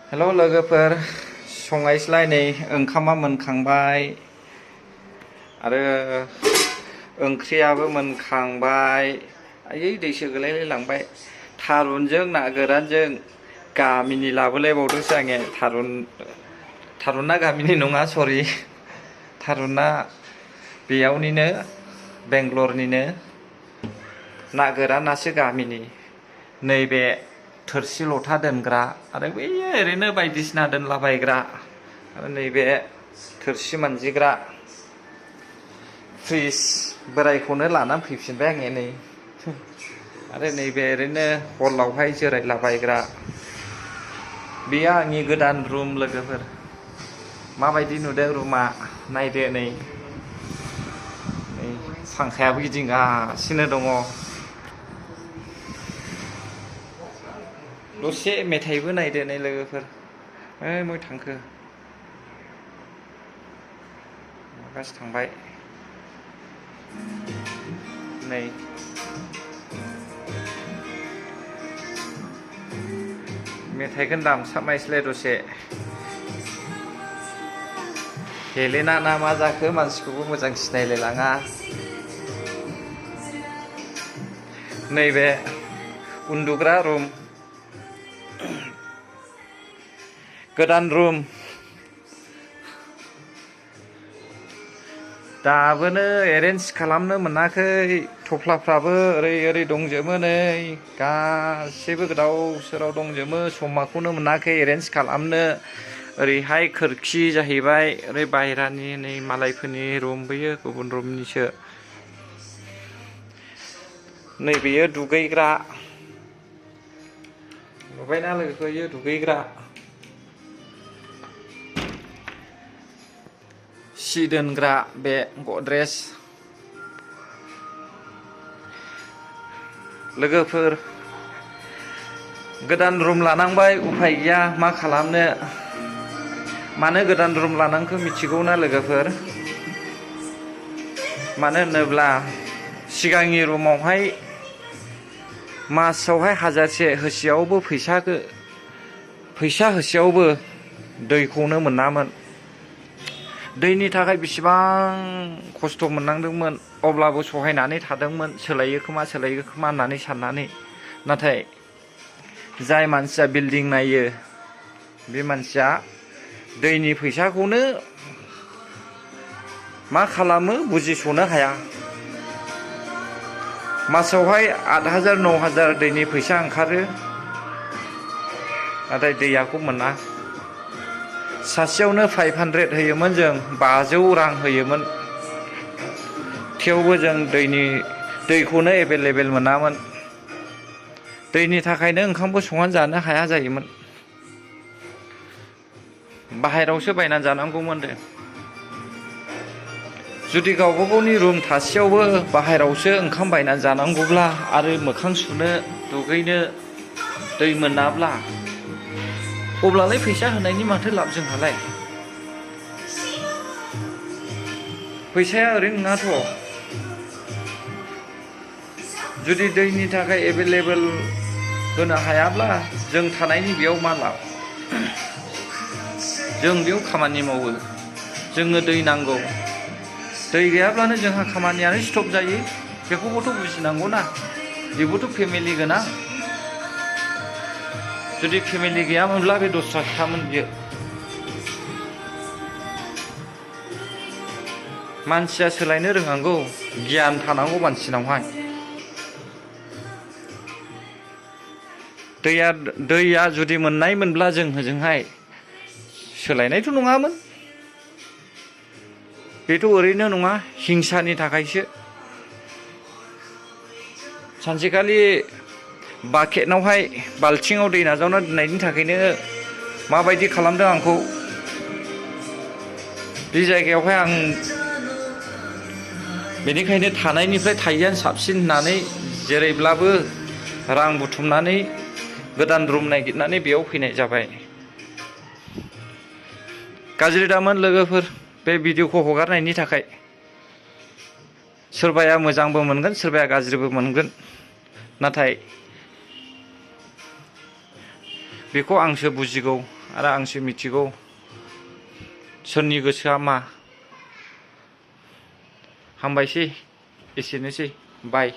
हेल' लोगोफोर संनायसैलाय नै ओंखामा मोनखांबाय आरो ओंख्रियाबो मोनखांबाय। आयै दैसो गोलैलायलांबाय। थारुनजों ना गोरानजों गामिनि लाबोलायबावदोंसो आङो। थारुना गामिनि नङा, सरि, थारुना बेयावनिनो बेंगलरनिनो, ना गोरानासो गामिनि। नैबे थोरसि लथा दोनग्रा आरो बै ओरैनो बायदिसिना दोनलाबायग्रा आरो नैबे थोरसि मानजिग्रा फ्रिज बोरायखौनो लानानै फैफिनबाय आङो नै। आरो नैबे ओरैनो हलावहाय जिरायलाबायग्रा, बेयो आंनि गोदान रुम लोगोफोर। माबायदि नुदों रुमा? नायदो नै फांखायाबो गिदिंगासिनो दङ। दसे मेथाइबो नायदो नै लोगोफोर। मय थांखो माखासे थांबाय नै। मेथाइखौनो दामसाबनायसैलाय दसे। हेलेना ना मा जाखो मानसिखौबो मोजां सिनायलायलाङा। नैबे उन्दुग्रा रुम, गोदान रुम। दाबोनो एरेन्ज खालामनो मोनाखै। थफ्लाफ्राबो ओरै दंजोबो नै, गासैबो गोदाव सोराव दंजोबो। समाखौनो मोनाखै एरेन्ज खालामनो। ओरैहाय खोरखि जाहैबाय, ओरै बायह्रानि नै मालायफोरनि रुम, बैयो गुबुन रुमनिसो। नैबेयो दुगैग्रा, नुबायना लोगोफोर, इयो दुगैग्रा। सि दोनग्रा बे गद्रेज। लोगोफोर गोदान रुम लानांबाय, उफाय गैया मा खालामनो। मानो गोदान रुम लानांखो मिथिगौना लोगोफोर? मानो होनोब्ला सिगांनि रुमावहाय मासावहाय 1000 होसेयावबो फैसा होसेयावबो दैखौनो मोनामोन। दैनि थाखाय बेसेबां खस्थ' मोननांदोंमोन, अब्लाबो सहायनानै थादोंमोन। सोलायो खोमा होननानै साननानै। नाथाय जाय मानसिया बिल्डिं नायो, बे मानसिया दैनि फैसाखौनो मा खालामो बुजिस'नो हाया। मासावहाय 8000 9000 दैनि फैसा ओंखारो, नाथाय दैयाखौ मोना। सासेयावनो 500 होयोमोन जों, 500 रां होयोमोन। थेवबो जों दैखौनो एभेलेबेल मोनामोन। दैनि थाखायनो ओंखामबो संनानै जानो हाया जायोमोन। बाहेरायावसो बायनानै जानांगौमोन। जुदि गावबा गावनि रुम थासेयावबो बाहेरायावसो ओंखाम बायनानै जानांगौब्ला, आरो मोखां सुनो दुगैनो दै मोनाब्ला, अब्लालाय फैसा होनायनि माथो लाब जोंहालाय? फैसाया ओरैनो नङाथ'। जुदि दैनि थाखाय एभेलेबेल होनो हायाब्ला, जों थानायनि बेयाव मा लाब? जों बेयाव खामानि मावो, जोंनो दै नांगौ। दै गैयाब्लानो जोंहा खामानियानो स्टप जायो। बेखौबोथ' बुजिनांगौना। बेबोथ' फेमिलि गोनां। जुदि फेमिलि गैयामोनब्ला बे दस्रा खोथामोन बियो। मानसिया सोलायनो रोंनांगौ, गियान थानांगौ मानसिनावहाय। दैया जुदि मोननायमोनब्ला जों होजोंहाय सोलायनायथ' नङामोन। बेथ' ओरैनो नङा, हिंसानि थाखायसो। सानसेखालि बाकेटनावहाय बाल्थिङाव दै नाजावना दोननायनि थाखायनो माबायदि खालामदों आंखौ। बे जायगायावहाय आं बेनिखायनो थानायनिफ्राय थायैआनो साबसिन होननानै जेरैब्लाबो रां बुथुमनानै गोदान रुम नागिरनानै बेयाव फैनाय जाबाय। गाज्रि दामोन लोगोफोर बे भिडिअखौ हगारनायनि थाखाय। सोरबाया मोजांबो मोनगोन, सोरबाया गाज्रिबो मोनगोन। नाथाय बेखौ आंसो बुजिगौ आरो आंसो मिथिगौ सोरनि गोसोआ मा। हामबायसै, एसेनोसै, बाय।